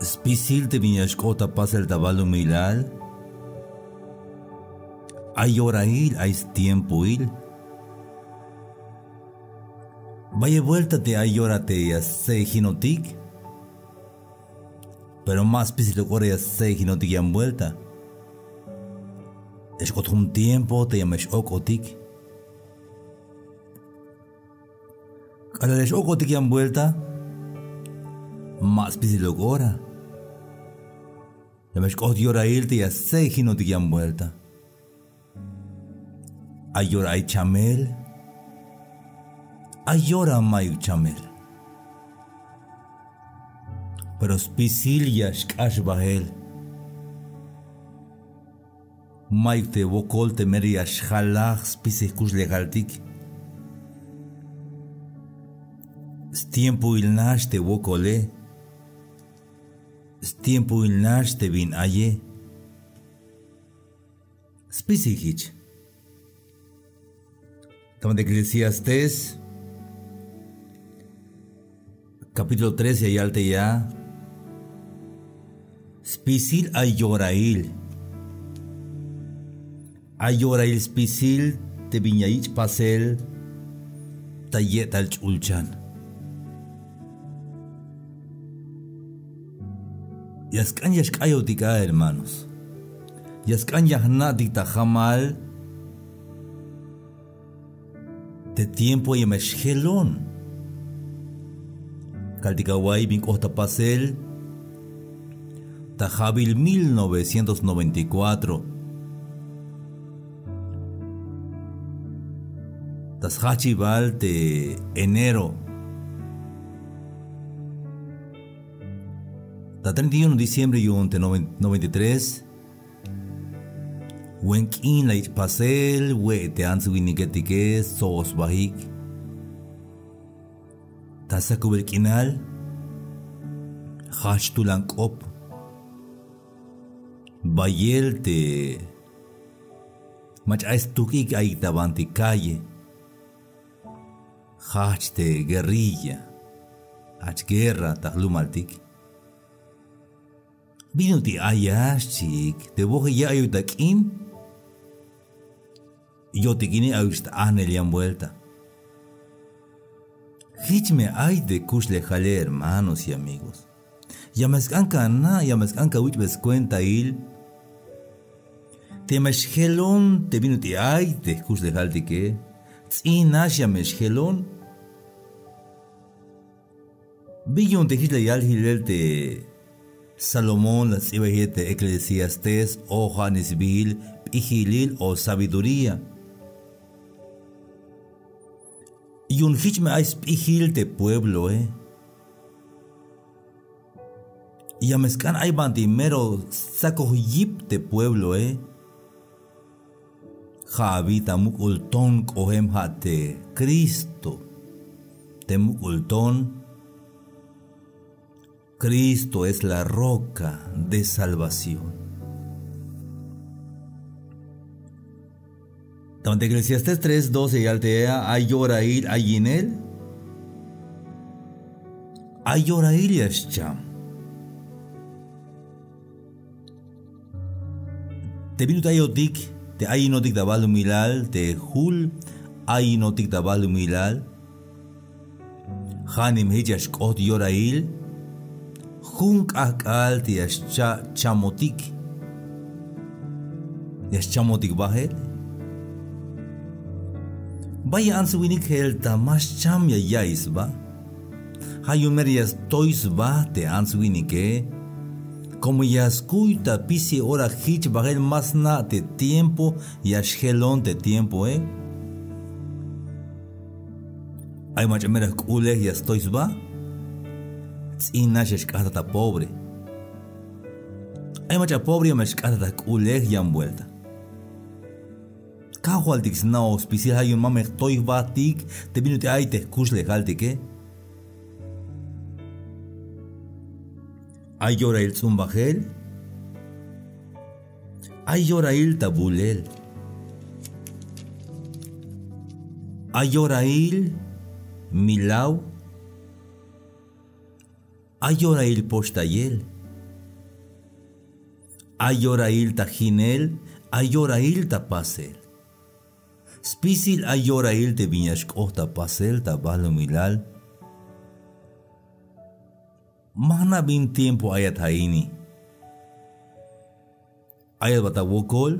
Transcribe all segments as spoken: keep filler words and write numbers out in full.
Spisil te bin ya xk'ot ta pasel ta balumilal, ay yorail, ay stiempoil. Bayel buelta te ay yora te ya stse'ejinotik, pero ma spisiluk ora ya stse'ejinotik yan buelta. Ya xk'ot jun tiempo te ya me x-ok'otik. K'alal ya x-ok'otik yan buelta, ma spisiluk ora. Ya me xk'ot yorail te ya stse'ejinotik yan buelta. Ay yora ay chamel, ay yora mayuk chamel. Pero spisil ya xk'ax bael. Mayuk te wokol te mero ya xjalaj spisil jkuxlejaltik. Stiempoil nax te wokole. Stiempoil nax te bin aye. Spisil jich. Ta Eclesiastés capítulo tres ya yal te ya: spisil ay yorail. Ay yorail spisil te bin ya yich' pasel ta ye'tal ch'ulchan. Ya sk'an ya xk'ayotik a, hermanos. Ya sk'an ya jna'tik ta jamal te tiempo ya me xjelon. Kaltik awa'iy bin k'ot ta pasel ta ja'bil mil novecientos noventa y cuatro, ta sjajchibal te enero, ta treinta y uno diciembre yu'un te noven-, noventa y tres. Buen k'in la yich' pasel, we' te ants winiketike stsoboj sbajik. Ta sakubel k'inal jajch tulan k'op. Bayel te mach'a ay stuk'ik ayik ta banti calle. Jajch te guerrilla, jajch guerra ta jlumaltik. Bin ut'il ay a, xchiik, te woje ya ayuk ta k'in. Yo'tik ini ayuk ta ajnel yan buelta. Jich me ay te kuxlejale, hermanos y amigos. Ya me sk'an ka na', ya me sk'an ka wich'be skuentail te ya me xjelon te bin ut'il ay te jkuxlejaltike. Ts'in nax ya me xjelon. Bin yu'un te jich la yal jilel te Salomón, la sts'ibay jilel te Eclesiastés, o ja'nix sbiil p'ijilil o sabiduría. Yu'un jich me ay sp'ijil te puebloe. Ya me sk'an ay banti mero stsakoj yip te puebloe. Ja' abi ta muk'ul ton k'oem, ja' te Cristo te muk'ul ton. Cristo es la roca de salvación. Ta Eclesiastés tres doce ya yal te ay yorail ay yinel. Ay yorail ya xcham. Te bin ut'il ayotik te ayinotik ta balumilal, te jul ayinotik ta balumilal. Ja'nix me jich ya xk'ot yorail jun k'ajk'al te ya xcha' chamotik. Ya xchamotik bajel. Bayel ants winik jeel ta ma xcham ya ya'iy sba. Ja' yu'un mero ya stoy sba te ants winike. Como ya skuy ta spisil ora jich bajel, ma sna' te tiempo ya xjelon te tiempoe. Ay mach'a mero jk'ulej ya stoy sba. Ts'in nax ya xk'ajtaj ta pobre. Ay mach'a pobre ya me xk'ajtaj ta jk'ulej yan buelta. Kajwaltik sna'oj spisil, ja' yu'un ma me jtoy jbatik te bin ut'il ay te jkuxlejaltike. Ay yorail ts'umbajel. Ay yorail ta bulel. Ay yorail milaw. Ay yorail poxtayel. Ay yorail ta jinel, ay yorail ta pasel. Spisil ay yorail te bin ya xk'ot ta pasel ta balumilal. Ma jna' bin tiempo ayat a ini. Ayat bal ta wokol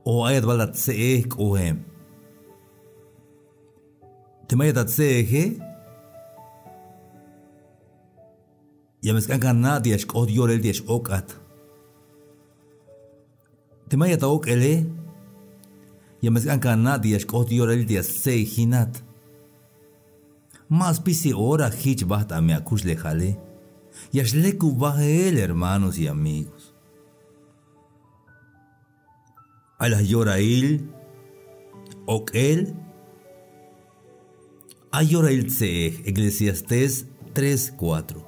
o ayat bal ta tse'ej k'oem. Teme ayat ta tse'eje, ya me sk'an ka na' te ya xk'ot yorel te ya x-ok'at. Teme ayat ta ok'ele, ya me sk'an ka na' te ya xk'ot yorel te ya stse'ejinat. Ma spisil ora jich bajt a me akuxlejale. Ya xlekub bael, hermanos y amigos. Ay la yorail ok'el, ay yorail tse'ej, Eclesiastés tres cuatro.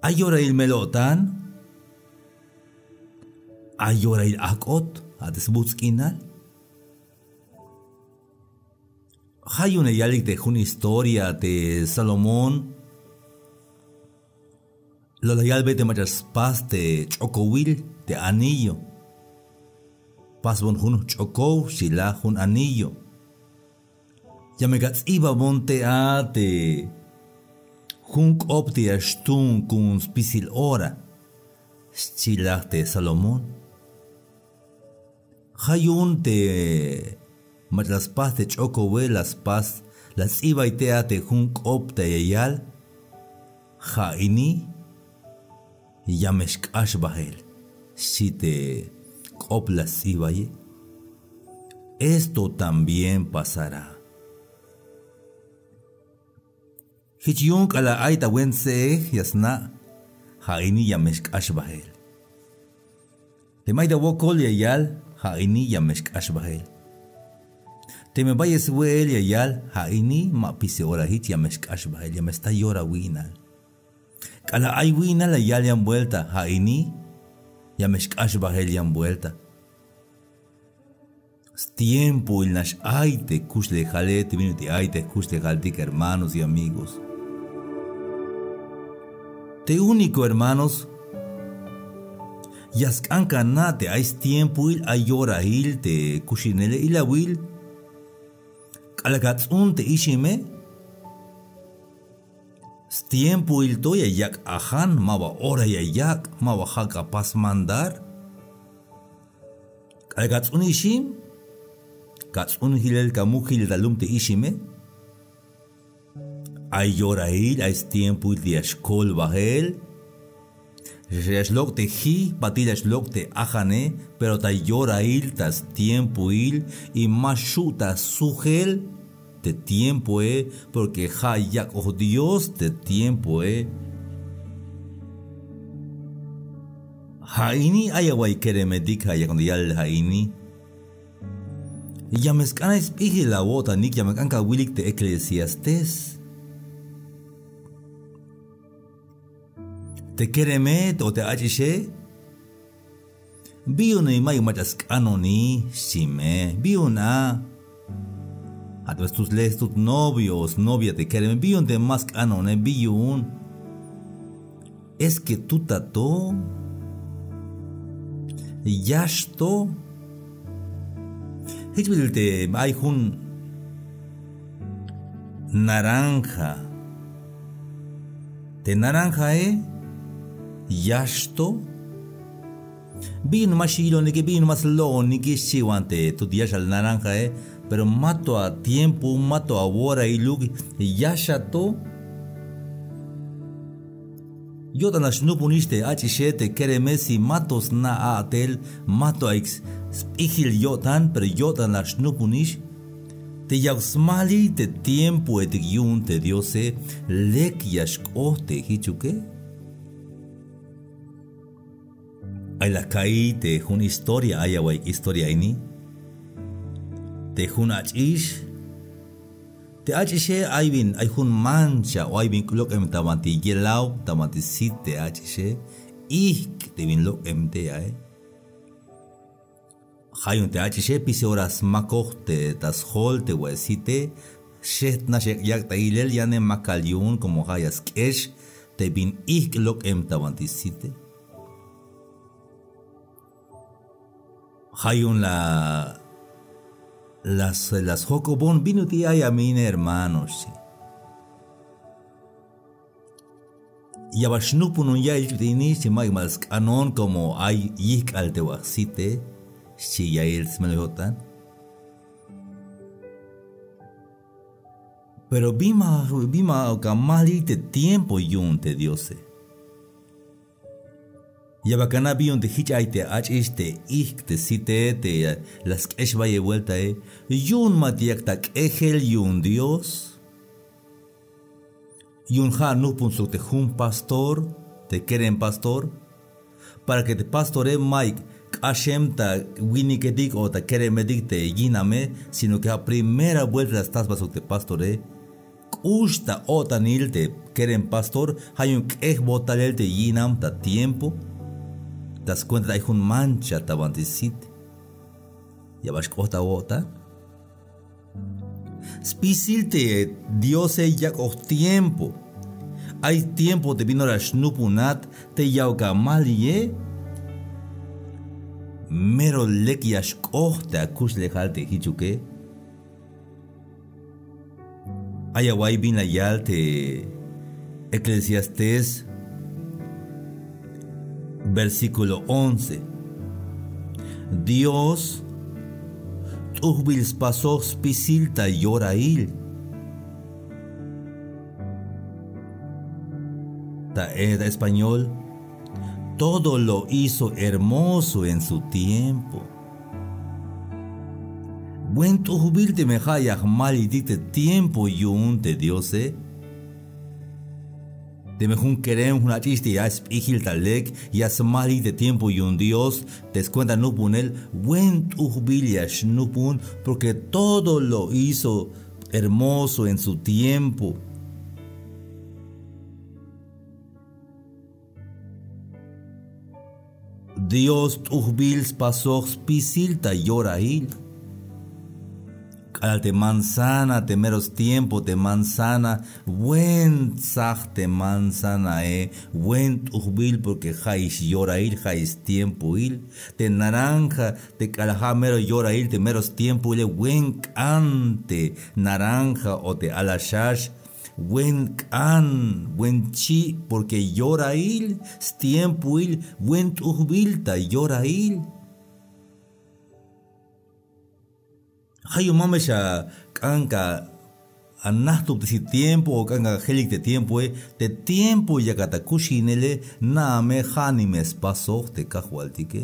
Ay yorail mel-o'tan, ay yorail ajk'ot, a te sbujts' k'inal. Ja' yu'un ya yalik te jun historia te Salomón. Lo la yalbe te mach'a spas te ch'okowil, te anillo. Pasbon jun ch'okow, xchi la, jun anillo. Ya me ka ts'ibabon te a te jun k'op te ya xtuun ku'un spisil ora, xchi la te Salomón. Ja' yu'un te mach'a la spas te ch'okowe, la spas, la sts'ibay te a te jun k'op te ya yal: Ja' ini ya me xk'ax bael, xchi te k'op la sts'ibaye. Esto también pasará. Jich yu'un k'alal ay ta wen tse'ej ya sna': Ja' ini ya me xk'ax bael. Teme ay ta wokol ya yal: Ja' ini ya me xk'ax bael. Teme bayel swe'el ya yal: Ja' ini ma spisil ora jich, ya me xk'ax bael, ya me sta yora wi'nal. K'alal ay wi'nal la yal yan vuelta: Ja' ini ya me xk'ax bael yan vuelta. Stiempoil nax ay te jkuxlejale, te bin ut'il ay te jkuxlejaltik, hermanos y amigos. Te único, hermanos, ya sk'an ka na' te ay stiempoil, ay yorail te kuxinele. Ilawil, k'alal ka ts'un te ixime, stiempoil to ya yak' ajan, maba ora ya yak', maba ja' ka pas mandar. K'alal ka ts'un ixim, ka ts'un jilel, ka muk jilel ta lum te ixime. Ay yorail, ay stiempoil te ya xkol bael. Ya xlok' te ji, patil ya xlok' te ajane, pero ta yorail, ta stiempoil, y ma xu' ta sujel te tiempoe, porque ja' yak'oj Dios te tiempoe. Ja' ini ay awa'y keremetik, ja' yakon te yalel ja' ini. Ya me sk'an ay sp'ijil awo'tanik, ya me sk'an ka awilik te Eclesiastés. Te kereme o te ach'ixe, bi yu'un mayuk mach'a sk'anoni, xchi me. Bi yu'un a, ja' te stut le stut novio o snovia te kereme, bi yu'un te ma sk'anone, bi yu'un. Es que tuta to, yax to. Jich bit'il te ay jun naranja. Te naranjae, yax to. Bi yu'un ma xyilonike, bi yu'un ma slo'onike, xchiwan te tut yaxal naranjae, pero ma to a tiempo, ma to a worailuk, yax a to. Yo'tan la xnupunix te ach'ixe, te kereme, si ma to sna' a'tel, ma to ayuk sp'ijil yo'tan, pero yo'tan la xnupunix te yauk smaliy te tiempoetik yu'un te Diose lek ya xk'ot te jichuke. Ay la ka'iy te jun historia, ay awa'yik historia ini. Te jun ach'ix, te ach'ixe ay bin, ay jun mancha o ay bin lok'em ta banti yelaw, ta banti sit te ach'ixe, ijk' te bin lok'em tey ae. Ja' yu'un te ach'ixe spisil ora smakoj te ta sjol te wa'e site, xejt nax yak' ta ilel, yane makal yu'un, como ja' ya sk'ex te te bin ijk' lok'em ta banti site. Ja' yu'un la, la, la sjok'obon bin ut'il ay a me in hermano, xchi. Ya bal xnupunun ya'iyel yu'un ini, xchi, ma'yuk ma la sk'anon como ay yijk'al te waj site, xchi ya'iyel smelel yo'tan. Pero bin ma, bin ma ka malik te tiempo yu'un te Diose. Ya bal ka na' bin yu'un te jich ay te ach'ix te ijk' te site te la sk'ex bayel bueltae, yu'un ma te yak ta k'ejel yu'un Dios. Yu'un ja' anujpun sok te jun pastor, te kerem pastor, para que te pastore ma'yuk k'axem ta winiketik o ta keremetik te yiname, sino que ja' primera buelta la sta sba sok te pastore. K'ux ta o'tanil te kerem pastor, ja' yu'un k'ejbot talel te yinam ta tiempo, ta skuenta ay jun mancha ta banti sit. Ya bal xk'ot awo'tan. Spisil te Diose yak'oj tiempo. Ay tiempo te bin ora xnupunat te ya ok amaliye. Mero lek ya xk'ot te akuxlejal te jichuke. Ay awa'y bin la yal te Eclesiastés, versículo once. Dios t'ujbil spasoj spisil ta yorail. Ta, eh, ta español, todo lo hizo hermoso en su tiempo. Buen t'ujbil teme ja' ya jmaliytik te tiempo yu'un te Diose. Teme jun kerem, jun ach'ix te ya sp'ijil ta lek, ya smaliy te tiempo yu'un Dios, te skuenta nupunel, buen t'ujbil ya xnupun, porque todo lo hizo hermoso en su tiempo. Dios t'ujbil spasoj spisil ta yorail. K'alal te manzana, te mero stiempo te manzana, buen tsaj te manzanae, buen t'ujbil porque ja'ix yorail, ja'ix stiempoil. Te naranja, te k'alal ja' mero yorail, te mero stiempoile, buen k'an te naranja o te alaxax. Buen k'an, buen chi', porque yorail, stiempoil, buen t'ujbil ta yorail. Ja' yu'un ma me xak'an ka anajtubtesi tiempo o k'an ka jelik te tiempoe, te tiempo yakat ta kuxinele, na'a me ja'nix me spasoj te Kajwaltike.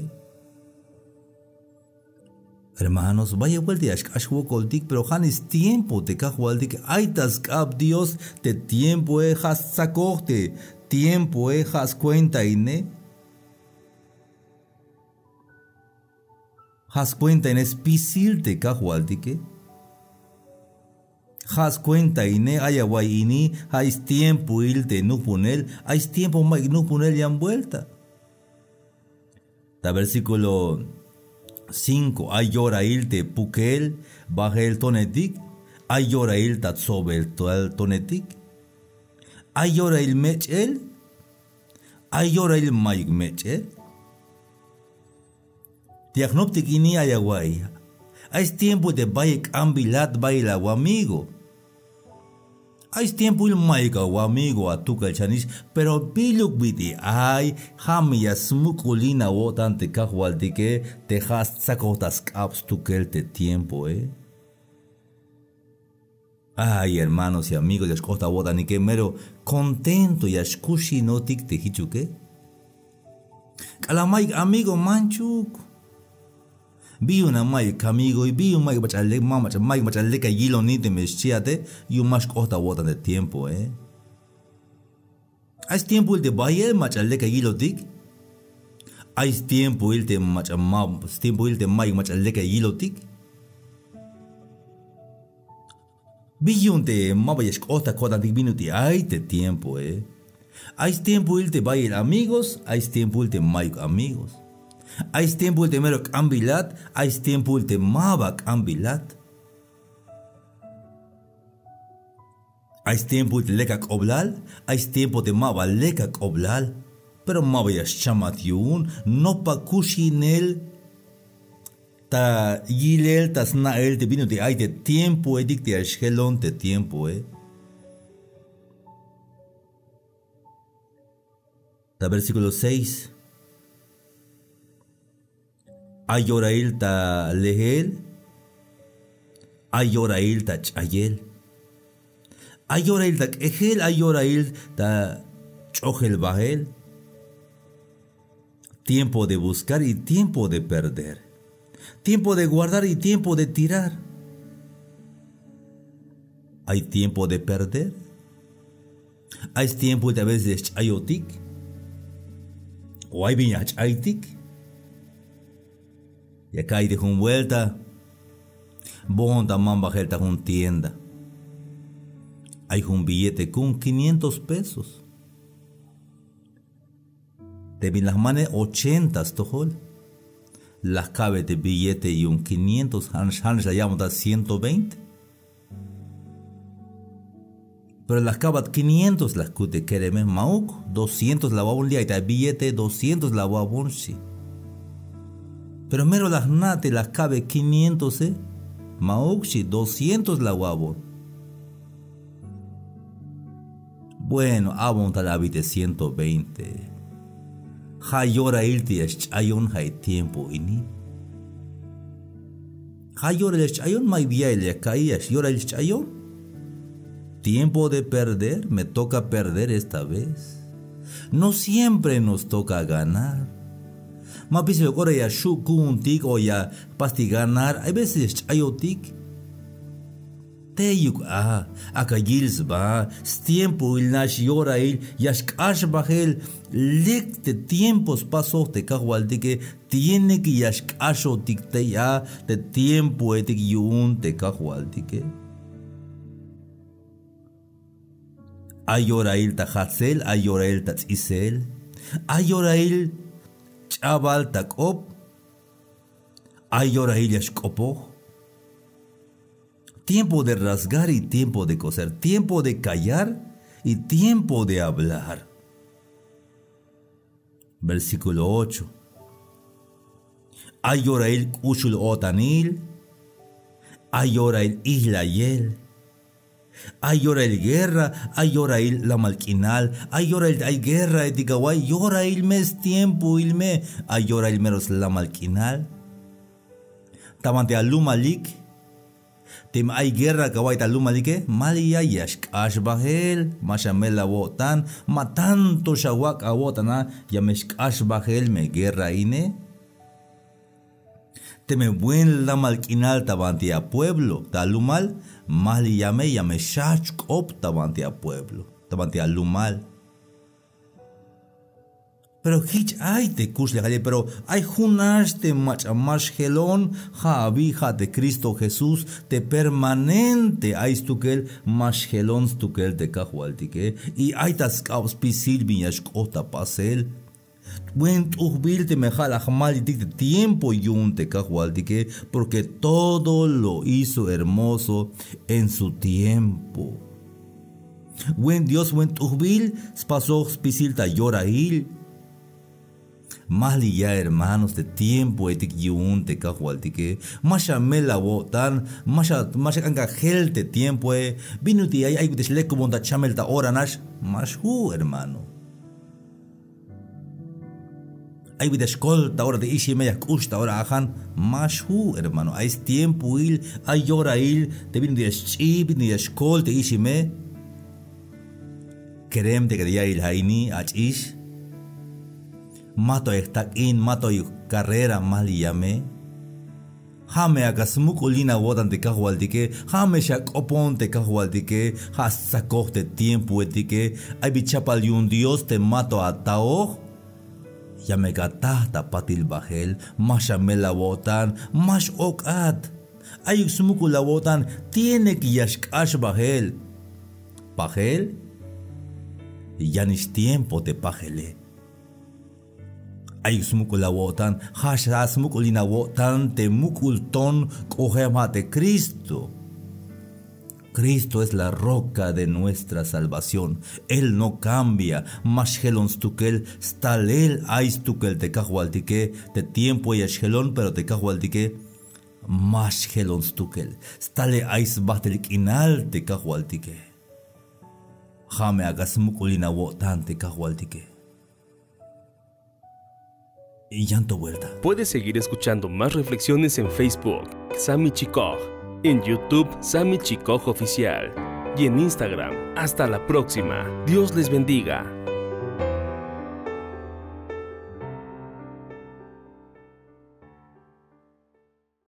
Hermanos, bayel buelta ya xk'ax wokoltik, pero ja'nix stiempo te Kajwaltik, ay ta sk'ab Dios te tiempoe, ja' stsakoj te tiempoe, ja' skuentaine. Ja' skuentaine spisil te Kajwaltike. Ja' skuentaine, ay awa'y ini, ja' ay stiempoil te nupunel, ay stiempo ma'yuk nupunel yan buelta. Ta versículo cinco, ay yorail te pukel bajel tonetik, ay yorail ta tsobel tonetik, ay yorail mech'el, ay yorail ma'yuk mech'el. Te ya jnoptik ini ay awa'y, ay stiempoil te bayel k'ambilat, bayel awamigo. Ay stiempoil ma'yuk awamigo, atukal xanix, pero biluk bit'il ay, ja' me ya smuk'ulin awo'tan te Kajwaltike, te ja' stsakoj ta sk'ab stukel te tiempoe. Ay, hermanos y amigos, ya xk'ot awo'tanike, mero contento ya xkuxinotik te jichuke. K'alal ma'yuk amigo manchuk. Bi yu'un a ma'yuk kamigoy, bi yu'un ma'yuk mach'a lek, ma mach'a, ma'yuk mach'a lek a yiloni teme xchiate, yu'un ma xk'ot awo'tan te tiempoe. Ay stiempoil te bayel mach'a lek a yilotik. Ay stiempoil te mach'a ma, stiempoil te ma'yuk mach'a lek a yilotik. Bi yu'un te maba ya xk'ot ta ko'tantik bin ut'il ay te tiempoe. Ay stiempoil te bayel amigos, ay stiempoil te ma'yuk amigos. Ay stiempoil te mero k'ambilat, ay stiempoil te maba k'ambilat. Ay stiempoil te lek ak'oblal, ay stiempo te ma ba lek ak'oblal. Pero ma ba ya xchamat yu'un, nopa kuxinel ta yilel, ta sna'el te bin ut'il ay te tiempoetik te ya xjelon te tiempoe. Ta versículo seis. Ay yorail ta lejel, ay yorail ta ch'ayel, ay yorail ta k'ejel, ay yorail ta ch'ojel bael. Tiempo de buscar y tiempo de perder. Tiempo de guardar y tiempo de tirar. Ay tiempo de perder. Ay stiempoil te a veces ya xch'ayotik, o ay bin ya jch'aytik. Ya ka'iy te jun vuelta, boon ta mambajel ta jun tienda. Ay jun billete ku'un quinientos pesos. Te bin la jmane ochenta stojol. La jkabe te billete yu'un quinientos, ja'nax, ja'nax la ya'bon ta ciento veinte. Pero la jkabat quinientos, la jkute kereme, ma'uk, doscientos la awa'bon, li' ay ta billete, doscientos la awa'bon, xchi. Pero mero la jna' te la jkabe quinientose, ma'uk, xchi, doscientos la awa'bon. Bueno, a'bon tal abi te ciento veinte. Ja' yorail te ya xch'ayon ja'i tiempo ini. Ja' yorail ya xch'ayon, ma'yuk ya'el ya ka'iy, ya yorail xch'ayon. Tiempo de perder, me toca perder esta vez. No siempre nos toca ganar. Ma pisil ok ora ya xju' ku'untik o ya jpastik ganar, hay veces ya xch'ayotik. Teyuk a, ak'a yil sba, stiempoil nax yorail ya xk'ax bajel, lek te tiempo spasoj te kajwaltike, tiene que ya xk'axotik tey a te tiempoetik yu'un te kajwaltike. Ay yorail ta jatsel, ay yorail ta ts'isel, ay yorail ch'abal ta k'op, ay yorail ya xk'opoj. Tiempo de rasgar y tiempo de coser, tiempo de callar y tiempo de hablar. Versículo ocho. Ay yorail k'uxul o'tanil, ay yorail ijlayel, ay yorail guerra, ay yorail lamal k'inal, ay yorail te ay guerraetik awa'iy, yorail me, stiempoil me, ay yorail mero slamal k'inal. Ta banti alumalik, teme ay guerra kawa'iy ta lumalike, maliya ya xk'ax bajel, ma xa mel awo'tan, ma tanto xa wak' awo'tan a, ya me xk'ax bajel me guerra ine. Teme buen lamal k'inal ta banti apueblo, ta alumal, maliya me, ya me xjajch' k'op ta banti apueblo, ta banti alumal. Pero jich ay te kuxlejale, pero ay junax te mach'a ma xjelon, ja' abi, ja' te Cristo Jesús, te permanente ay stukel, ma xjelon stukel te kajwaltike, y ay ta sk'ab spisil bin ya xk'ot ta pasel. Buen t'ujbil teme ja' la jmalitik te tiempo yu'un te kajwaltike, porque todo lo hizo hermoso en su tiempo. Buen Dios, buen t'ujbil spasoj spisil ta yorail. Maliya hermanos te tiempoetik yu'un te kajwaltike, ma xa mel awo'tan, ma xa, ma xa k'an ka jel te tiempoe. Bin ut'il ay, ay ut'il ya xlekubon ta chamel ta ora nax, ma xju' hermano. Ay bit'il ya xkol ta ora te ixime, ya jk'ux ta ora ajan, ma xju' hermano. Ay stiempoil, ay yorail te bin ut'il ya xch'i, bin ut'il ya xkol te ixime. Kerem te k'alal ya ya'iyel ja' ini, ach'ix. Mato ay jtak'in, mato ay carrera, maliya me. Ja' me ak'a smuk'ulin awo'tan te kajwaltike, ja' me xak'opon te kajwaltike, ja' stsakoj te tiempoetike. Ay bi chapal yu'un Dios te mato ataoj, ya me ka ataj ta patil bajel, ma xa mel awo'tan, ma x-ok'at. Ayuk smuk'ul awo'tan, tiene que ya xk'ax bajel. Pajel, yanix tiempo te pajele. Ayuk smuk'ul awo'tan, ja' xa smuk'ulin awo'tan te muk'ul ton k'ojem ja' te Cristo. Cristo es la roca de nuestra salvación. Él no cambia. Ma xjelon stukel. Stalel ay stukel te Kajwaltike. Te tiempo ya xjelon, pero te Kajwaltike ma xjelon stukel. Stalel ay sbajtel k'inal te Kajwaltike. Ja' me ak'a smuk'ulin awo'tan te Kajwaltike. Yan to vuelta. Puedes seguir escuchando más reflexiones en Facebook, Sami Chikoj, en YouTube, Sami Chikoj Oficial, y en Instagram. Hasta la próxima. Dios les bendiga.